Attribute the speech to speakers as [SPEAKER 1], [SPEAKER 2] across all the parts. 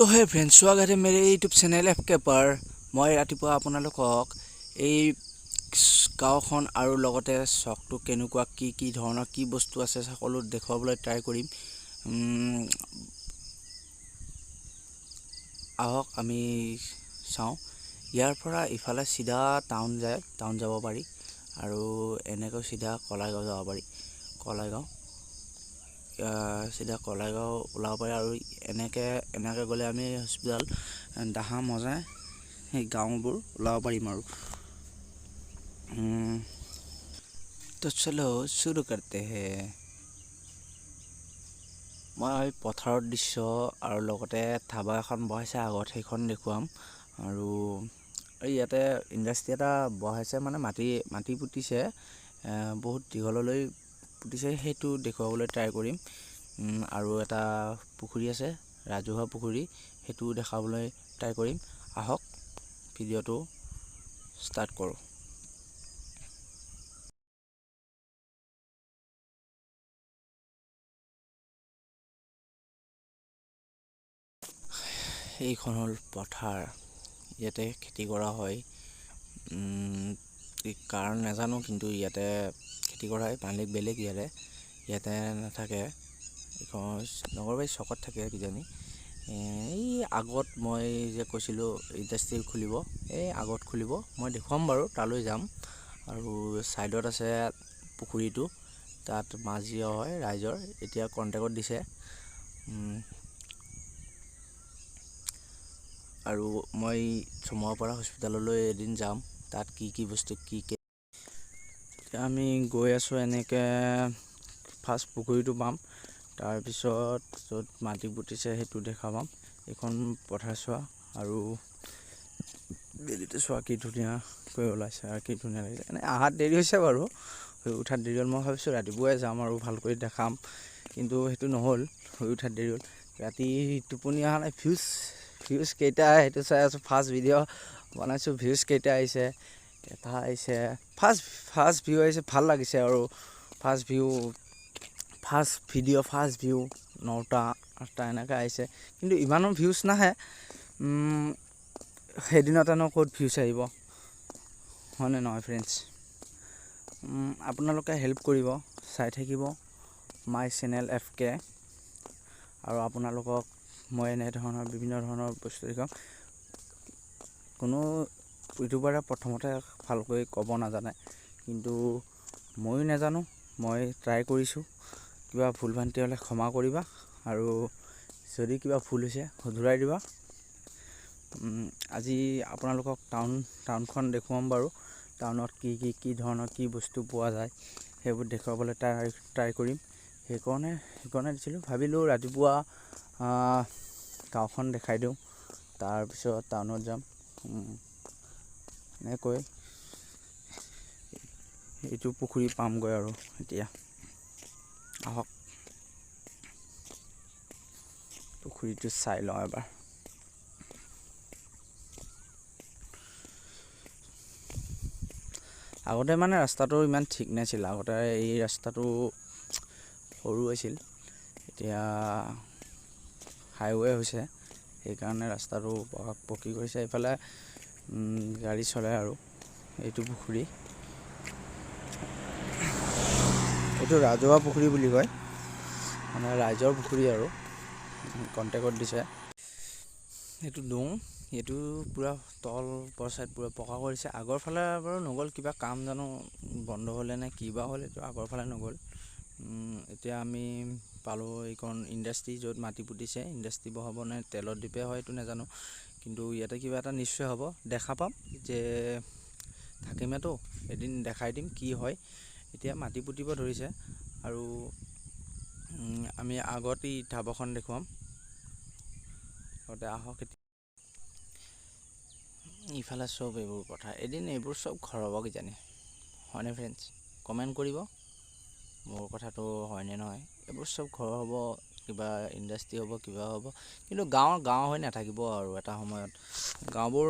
[SPEAKER 1] तो है फ्रेंड्स, स्वागत है मेरे यूट्यूब चैनल एफ के पर। মই ৰাতিপুৱা আপোনালোকক এই গাঁওখন আৰু লগতে চকটো কেনেকুৱা, কি কি ধৰণৰ কি বস্তু আছে সকলো দেখুৱাবলৈ ট্ৰাই কৰিম। আহক আমি চাওঁ। ইয়াৰ পৰা ইফালে চিধা টাউন যায়, টাউন যাব পাৰি আৰু এনেকৈ চিধা কলাইগাঁও যাব পাৰি। কলাইগাঁও চিধা কলাইগাঁও ওলাব পাৰি আৰু এনেকৈ এনেকৈ গ'লে আমি হস্পিটেল দাহা মজা সেই গাঁওবোৰ ওলাব পাৰিম আৰু। তো চলো শুৰু কৰতে হে। মই পথাৰৰ দৃশ্য আৰু লগতে ধাবা এখন বহাইছে আগত, সেইখন দেখুৱাম। আৰু ইয়াতে ইণ্ডাষ্ট্ৰি এটা বহাইছে, মানে মাটি মাটি পুতিছে, বহুত দীঘললৈ পুতিছে, সেইটো দেখুৱাবলৈ ট্ৰাই কৰিম। আৰু এটা পুখুৰী আছে, ৰাজহুৱা পুখুৰী, সেইটোও দেখাবলৈ ট্ৰাই কৰিম। আহক ভিডিঅ'টো ষ্টাৰ্ট কৰোঁ। এইখন হ'ল পথাৰ, ইয়াতে খেতি কৰা হয়। কাৰণ নাজানো, কিন্তু ইয়াতে খেতি কৰা হয়। মালিক বেলেগ, ইয়াতে ইয়াতে নাথাকে। এইখন নগৰবাৰী চকত থাকে কিজানি। এই আগত মই যে কৈছিলোঁ ইণ্ডাষ্ট্ৰি খুলিব, এই আগত খুলিব, মই দেখুৱাম বাৰু, তালৈ যাম। আৰু ছাইডত আছে পুখুৰীটো, তাত মাছ জীয়া হয় ৰাইজৰ, এতিয়া কণ্টেক্টত দিছে। আৰু মই চমুৱাপাৰা হস্পিটেললৈ এদিন যাম, তাত কি কি বস্তু কি কি। এতিয়া আমি গৈ আছোঁ এনেকৈ, ফাৰ্ষ্ট পুখুৰীটো পাম, তাৰপিছত য'ত মাটি পুতিছে সেইটো দেখা পাম। এইখন পথাৰ চোৱা আৰু বেলিটো চোৱা কি ধুনীয়াকৈ ওলাইছে আৰু কি ধুনীয়া লাগিছে। এনেই অহাত দেৰি হৈছে বাৰু, শুই উঠাত দেৰি হ'ল। মই ভাবিছোঁ ৰাতিপুৱাই যাম আৰু ভালকৈ দেখাম, কিন্তু সেইটো নহ'ল, শুই উঠাত দেৰি হ'ল। ৰাতি টোপনি অহা নাই। ভিউজ ভিউজ কেইটা সেইটো চাই আছোঁ। ফাৰ্ষ্ট ভিডিঅ' বনাইছোঁ, ভিউজ কেইটা আহিছে, এটা আহিছে, ফাৰ্ষ্ট ফাৰ্ষ্ট ভিউ আহিছে, ভাল লাগিছে। আৰু first view, first video first view 9টা 8টা এনেকৈ আহিছে, কিন্তু ইমানো ভিউজ নাহে। সেইদিনতেনো ক'ত ভিউজ আহিব, হয়নে নহয় ফ্ৰেণ্ডছ? আপোনালোকে হেল্প কৰিব, চাই থাকিব my channel F কে। আৰু আপোনালোকক মই এনেধৰণৰ বিভিন্ন ধৰণৰ বস্তু দেখুৱাম। কোনো ইউটিউবাৰে প্ৰথমতে ভালকৈ ক'ব নাজানে, কিন্তু ময়ো নাজানো, মই ট্ৰাই কৰিছোঁ। কিবা ভুল ভ্ৰান্তি হ'লে ক্ষমা কৰিবা, আৰু যদি কিবা ভুল হৈছে শুধৰাই দিবা। আজি আপোনালোকক টাউনখন দেখুৱাম বাৰু, টাউনত কি কি কি ধৰণৰ কি বস্তু পোৱা যায় সেইবোৰ দেখুৱাবলৈ ট্ৰাই ট্ৰাই কৰিম। সেইকাৰণে সেইকাৰণে দিছিলোঁ, ভাবিলোঁ ৰাতিপুৱা গাঁওখন দেখাই দিওঁ, তাৰপিছত টাউনত যাম। এনেকৈ এইটো পুখুৰী পামগৈ আৰু এতিয়া আহক পুখুৰীটো চাই লওঁ এবাৰ। আগতে মানে ৰাস্তাটো ইমান ঠিক নাছিল, আগতে এই ৰাস্তাটো সৰু আছিল, এতিয়া হাইৱে হৈছে, সেইকাৰণে ৰাস্তাটো পকী কৰিছে। এইফালে গাড়ী চলে। আৰু এইটো পুখুৰী, এইটো ৰাজহুৱা পুখুৰী বুলি কয়, মানে ৰাইজৰ পুখুৰী আৰু কণ্টেক্টত দিছে। এইটো দোং, এইটো পূৰা তল ওপৰ চাইড পূৰা পকা কৰিছে। আগৰ ফালে বাৰু নগ'ল, কিবা কাম জানো বন্ধ হ'লে নে কিবা হ'ল, এইটো আগৰ ফালে নগ'ল। এতিয়া আমি পালোঁ এইখন ইণ্ডাষ্ট্ৰি, য'ত মাটি পুতিছে। ইণ্ডাষ্ট্ৰি বহাব নে তেলৰ ডিপে হয় এইটো নাজানো, কিন্তু ইয়াতে কিবা এটা নিশ্চয় হ'ব, দেখা পাম যে থাকিমেতো, এদিন দেখাই দিম কি হয়। এতিয়া মাটি পুতিব ধৰিছে আৰু আমি আগত এই ধাবাখন দেখুৱাম। আগতে আহক। ইফালে চব এইবোৰ কথা, এদিন এইবোৰ চব ঘৰ হ'ব কিজানি, হয়নে ফ্ৰেণ্ডছ? কমেণ্ট কৰিব মোৰ কথাটো হয়নে নহয়। এইবোৰ চব ঘৰ হ'ব, কিবা ইণ্ডাষ্ট্ৰি হ'ব, কিবা হ'ব, কিন্তু গাঁও গাঁও হৈ নাথাকিব আৰু এটা সময়ত গাঁওবোৰ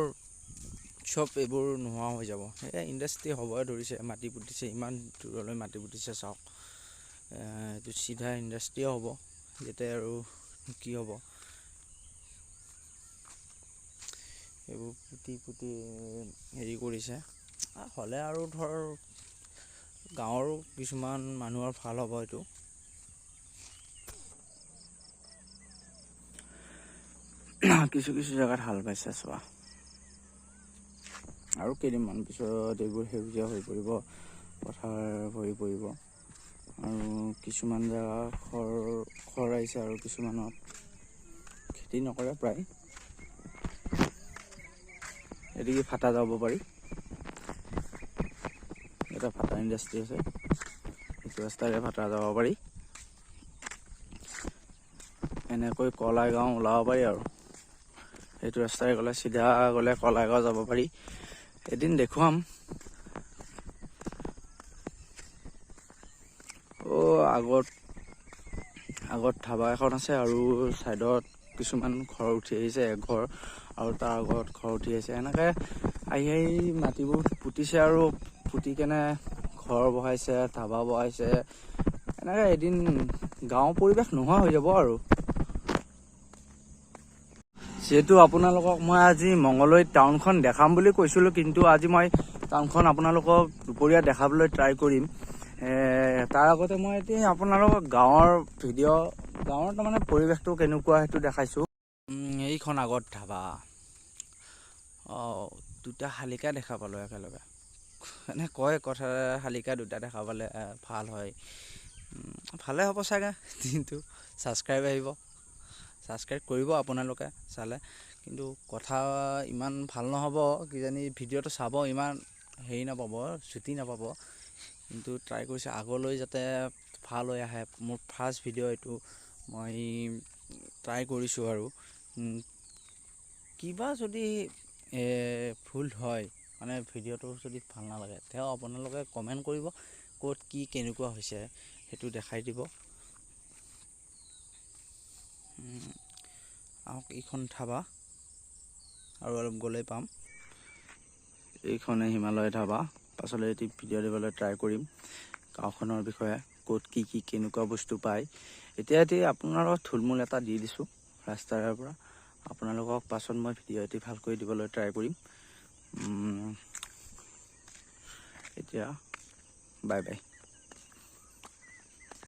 [SPEAKER 1] চব এইবোৰ নোহোৱা হৈ যাব। এই ইণ্ডাষ্ট্ৰি হ'বই ধৰিছে, মাটি পুতিছে, ইমান দূৰলৈ মাটি পুতিছে চাওক। এইটো চিধা ইণ্ডাষ্ট্ৰিয়ে হ'ব, ইয়াতে আৰু কি হ'ব। এইবোৰ পুতি পুতি হেৰি কৰিছে। হ'লে আৰু ধৰ গাঁৱৰো কিছুমান মানুহৰ ভাল হ'ব এইটো। কিছু কিছু জেগাত হাল বাইছে চোৱা। আৰু কেইদিনমান পিছত এইবোৰ সেউজীয়া হৈ পৰিব, পথাৰ ভৰি পৰিব। আৰু কিছুমান জেগা খৰ আহিছে আৰু কিছুমানত খেতি নকৰে প্ৰায়। এদিকে ফাটা যাব পাৰি, এটা ফাটা ইণ্ডাষ্ট্ৰি আছে, সেইটো ৰাস্তাৰে ফাটা যাব পাৰি। এনেকৈ কলাইগাঁও ওলাব পাৰি আৰু সেইটো ৰাস্তাৰে গ'লে চিধা গ'লে কলাইগাঁও যাব পাৰি। এদিন দেখুৱাম। অ' আগত ধাবা এখন আছে আৰু ছাইডত কিছুমান ঘৰ উঠি আহিছে, এঘৰ আৰু তাৰ আগত ঘৰ উঠি আহিছে। এনেকৈ আহি আহি মাটিবোৰ পুতিছে আৰু পুতি কেনে ঘৰ বহাইছে, ধাবা বহাইছে। এনেকৈ এদিন গাঁৱৰ পৰিৱেশ নোহোৱা হৈ যাব আৰু। যিহেতু আপোনালোকক মই আজি মঙলদৈ টাউনখন দেখাম বুলি কৈছিলোঁ, কিন্তু আজি মই টাউনখন আপোনালোকক দুপৰীয়া দেখাবলৈ ট্ৰাই কৰিম। তাৰ আগতে মই এতিয়া আপোনালোকক গাঁৱৰ ভিডিঅ', গাঁৱৰ তাৰমানে পৰিৱেশটো কেনেকুৱা সেইটো দেখাইছোঁ। এইখন আগত ধাবা। অঁ, দুটা শালিকা দেখা পালোঁ একেলগে। এনে কয় কথা, শালিকা দুটা দেখা পালে ভাল হয়। ভালে হ'ব চাগে, কিন্তু ছাবস্ক্ৰাইব আহিব, ছাবস্ক্ৰাইব কৰিব আপোনালোকে চালে। কিন্তু কথা ইমান ভাল নহ'ব কিজানি, ভিডিঅ'টো চাব ইমান হেৰি নাপাব, ছুটি নাপাব। কিন্তু ট্ৰাই কৰিছোঁ আগলৈ যাতে ভাল হৈ আহে। মোৰ ফাৰ্ষ্ট ভিডিঅ' এইটো, মই ট্ৰাই কৰিছোঁ আৰু। কিবা যদি ভুল হয়, মানে ভিডিঅ'টো যদি ভাল নালাগে, তেওঁ আপোনালোকে কমেণ্ট কৰিব ক'ত কি কেনেকুৱা হৈছে সেইটো দেখাই দিব। আহক, এইখন ধাবা আৰু অলপ গ'লেই পাম। এইখনে হিমালয় ধাবা। পাছলৈ এটি ভিডিঅ' দিবলৈ ট্ৰাই কৰিম গাঁওখনৰ বিষয়ে, ক'ত কি কি কেনেকুৱা বস্তু পায়। এতিয়া এটি আপোনালোকক থুলমূল এটা দি দিছোঁ ৰাস্তাৰ পৰা। আপোনালোকক পাছত মই ভিডিঅ' এটি ভালকৈ দিবলৈ ট্ৰাই কৰিম। এতিয়া বাই বাই।